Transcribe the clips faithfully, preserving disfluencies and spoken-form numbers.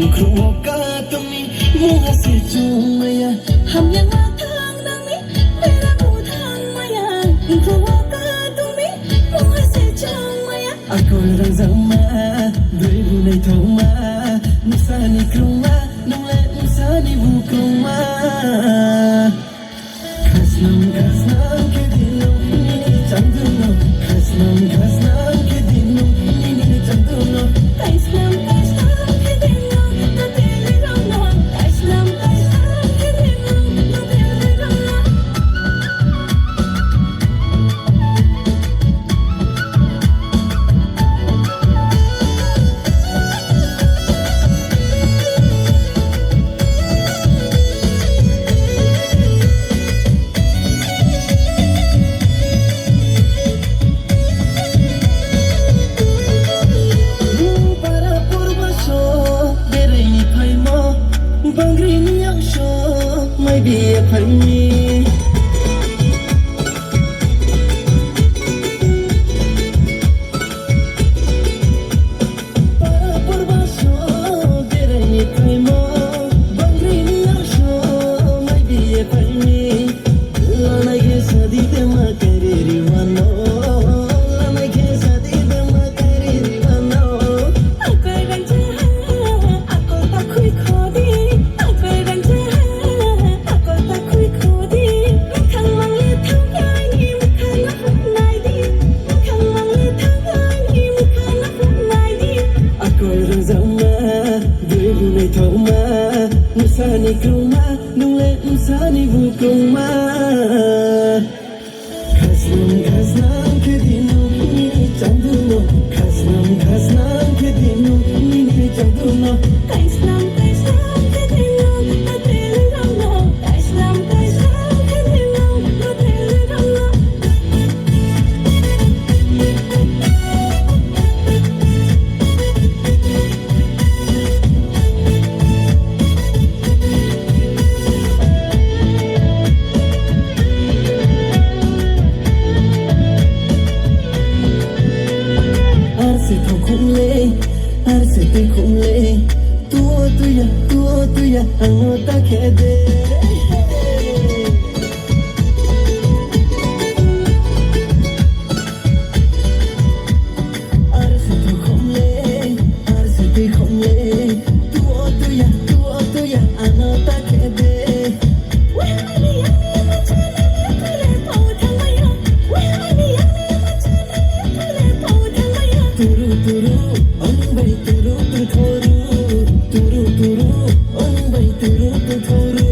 Ukhrumo katungni mungha se chungmaya. Hamya ma thang nangni bera bo thang maya. Ukhrumo katungni mungha se chungmaya. Akol rangjakma, dui bunai thongma, nusani krungma, nungle nusani bukrungma. Khasnam khasnam khe dino nini changduno. Khasnam khasnam khe dino nini changduno. Khasnam khasnam khe dino no tele rano. Khasnam khasnam khe dino no tele rano. Para purbaso berai phaimo, bangri ni angso mai biya phaimi. Para purbaso berai phaimo, bangri ni angso mai biya phaimi. Lanai khe sadi de ma kari ri wano. Lanai khe sadi de ma kari ri wano. Akoi rang jaha, akol ta khui khodi. Akoi rang jaha, akol ta khui khodi. Mukhang mangli thang yai ni mukhang na huk nai di. Mukhang mangli thang yai ni mukhang na huk nai di. Akol rang jaha, dui bunai thongma, nusani krungma. Nungle nusani bukrungma. Khasnam khasnam khe dino nini changduno. Khasnam khasnam khe dino nini changduno. Khasnam khasnam khe dino no tele rano. Khasnam khasnam khe dino no tele rano. Arsi thok khumle, arsi twi khumle, tuo tuya, tuo tuya, ang ta khe de. Arsi twi khumle, arsi twi khumle, tuo tuya, tuo tuya, ano ta khe de. Turu turu, ang bai turu turu thoru. Turu turu, ang bai turu turu thoru.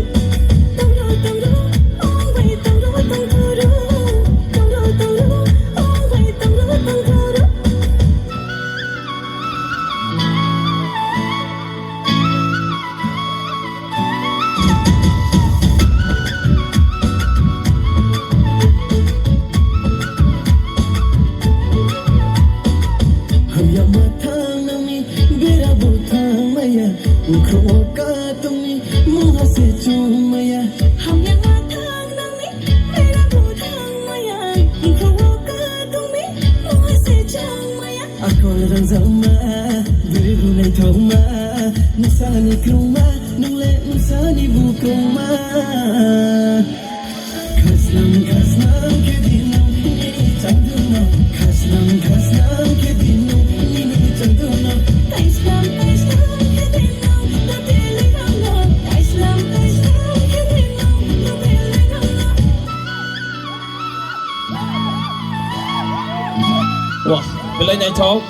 Hamya ma thang nangni bera bo thang maya. Ukhro o katungni mungha se chung maya. Hamya ma thang nangni bera bo thang maya. Ukhro o katungni mungha se chung maya. Akol rangjakma, bwrwi rwnaithokma, nwsani kwrwngma, nwng le nwsani bukrwngma. Khasnam khasnam khe di nwng nini changdurno, khasnam khasnam khe di nwng nini changdurno. Khasnam khasnam khe di nwng no tele rwngno, khasnam khasnam khe di nwng no tele rwngno. Wah, belai naithok.